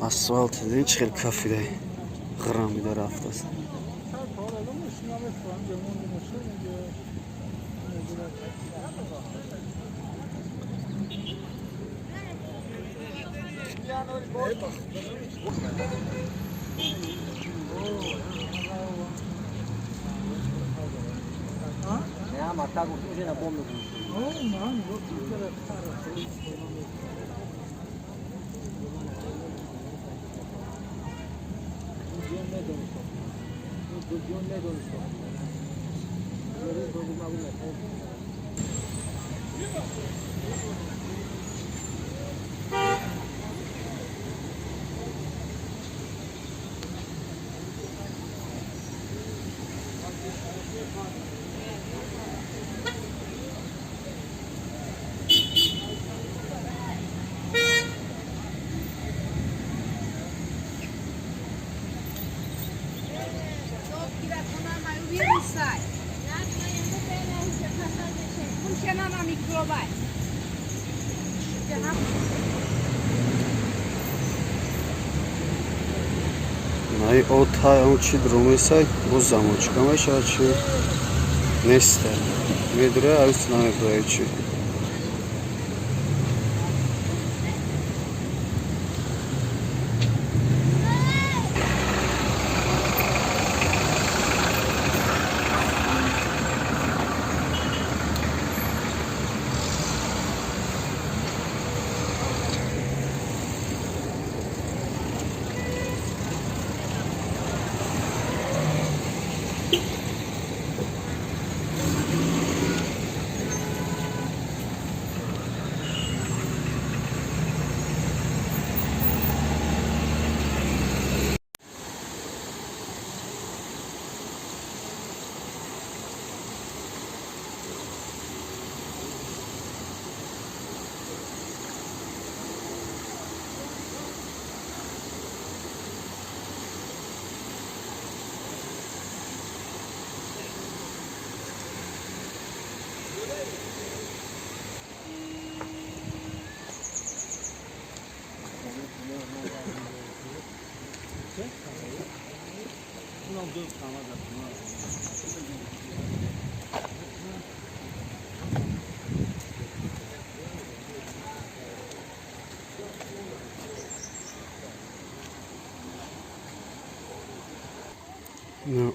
Асфалт дидин, чӣ хел кафидай, ғирамида рафтааст. Най отай он чи друмесай, бо замочка мешавад, чи неста. Медура, авис намебурад чи.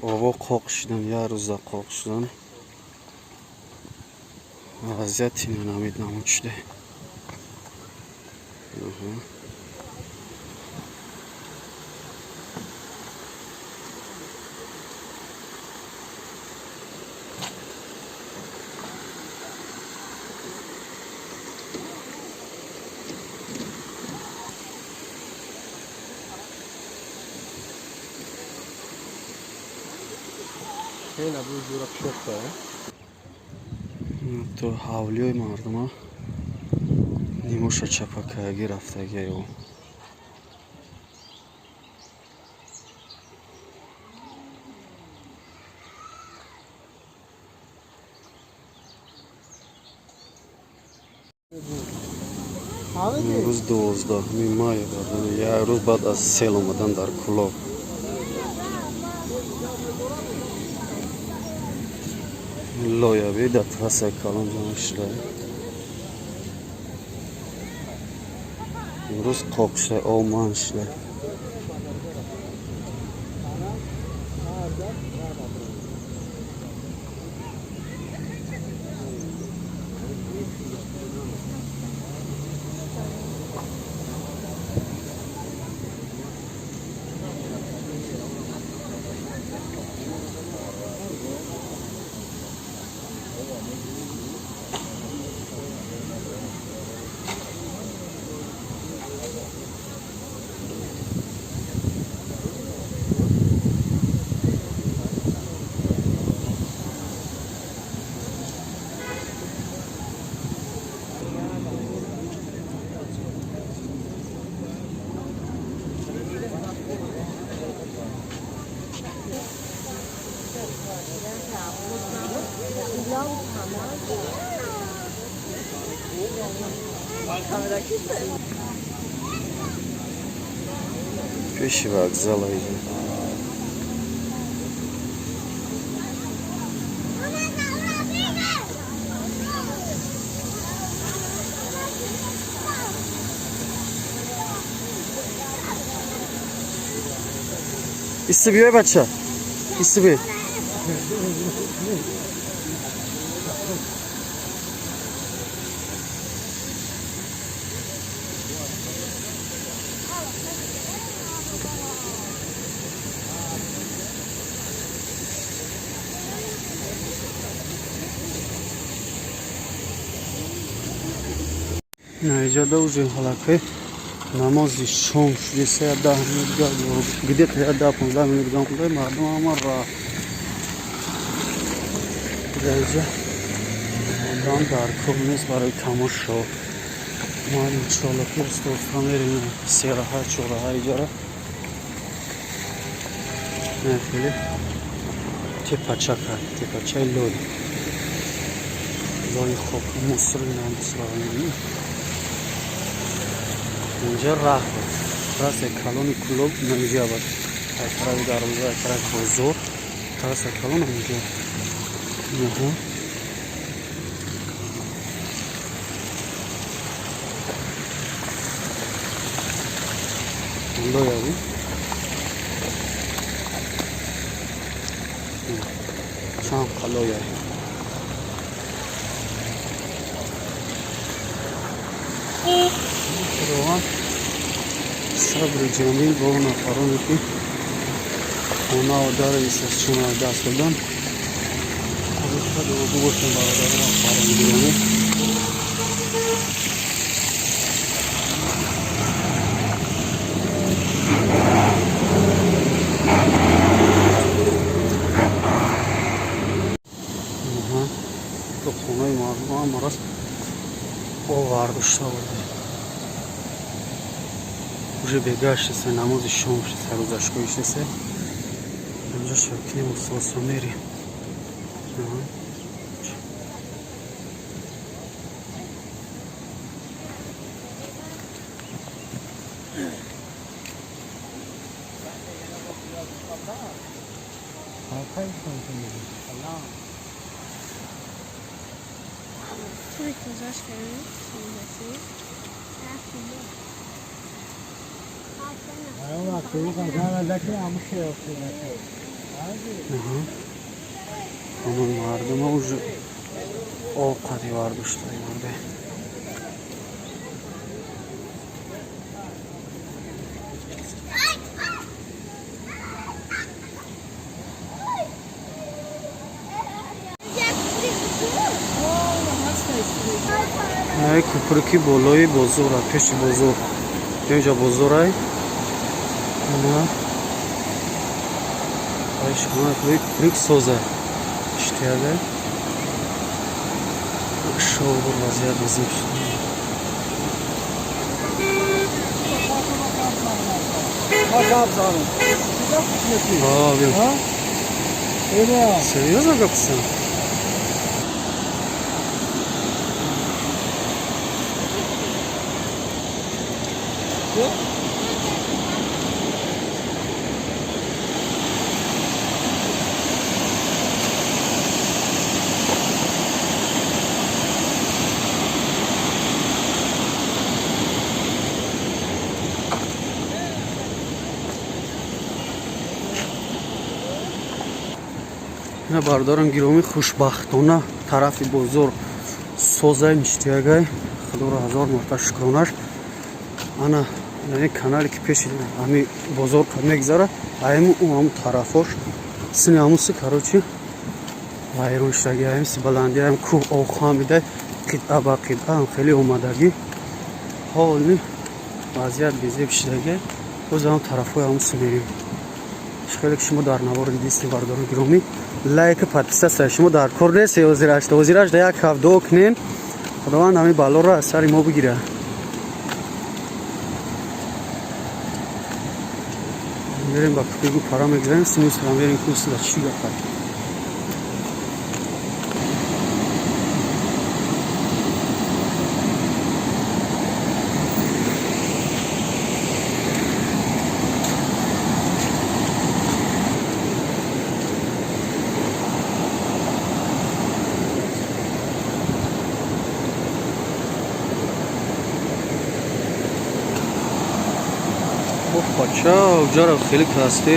Ово қоқ шудан, як рӯза қоқ шудан. Вазъияти намид намуд шуда. То ҳавлиёи мардума нимоша чапакаягӣ рафтагиаю. Имрӯз 12-уми май, як рӯз баъд аз сел омадан дар Кӯлоб. Лоявӣ дар трассаи калон ҷамъ шуда. Имрӯз қоқ шуда, об шуда. Пеши вокзал иҷа. Иси биёй, бача, иси би. Наиҷода уже ҳалакаи намози шом шудеса, 10 минут, где-то 10-15 минут гамда, мардум ҳама рафт. Даиҷа одам дар кор нест барои тамошо. Ма иншоалло ки оста мерем сераҳа, чораҳа иҷара. Хеле тепачака, тепачаи лой, лои хок, мусор. Инҷа раҳ буд, трассаи калони Кӯлоб инҷа буд, аз тарафи дарвоза, аз тарафи бозор трассаи калон инҷа. Аҳа, лоя чанд қалоя. Худованд сабри ҷамил ба он нафароне, ки хонаву дару исасчуна даст додан. Дуогӯ бошем, бародарон ва хоҳарони гиромӣ. То хонаи мардум ҳамарост овардошта бурда. Уже бегаштеса, намози шом шеса, рӯзашкои шеса. Инҷо шакнем, усосо мерем. Хонаи мардума уже об қади вардошта бурда. Наи кӯприки болои бозора, пеши бозор, инҷа бозорай. Ана кӯприк соза иштияга шобур, вазъият вазиф шуд. Серьёзно гапсан? Ина, бародарон гиромӣ, хушбахтона тарафи бозор созай, ништиягай. Худоро ҳазор марта шукронаш. Ана ин канале, ки пеши ҳами бозор мегзара, айму ҳаму тарафош сини ҳамуси, короче, вайрон шудаги, аймси баланди, аим кӯҳ об хамида, қитъа ба қитъа ҳам хеле омадагӣ. Ҳоли вазъият безеб шудаги. Боз ҳам тарафҳои ҳамуси мерем. Хеле ки шумо дар навор дидистем, бародарон гиромӣ, лайк, подписаться шумо дар кор нест. Ҳозирашда, ҳозирашда як ҳафт дуо кунем, Худованд ҳамин балоро аз сари мо бигира. Мерем ба кӯпригу пара мегзарем, синусра мерем, кусда чӣ гапа. Бача, уҷара хеле касте.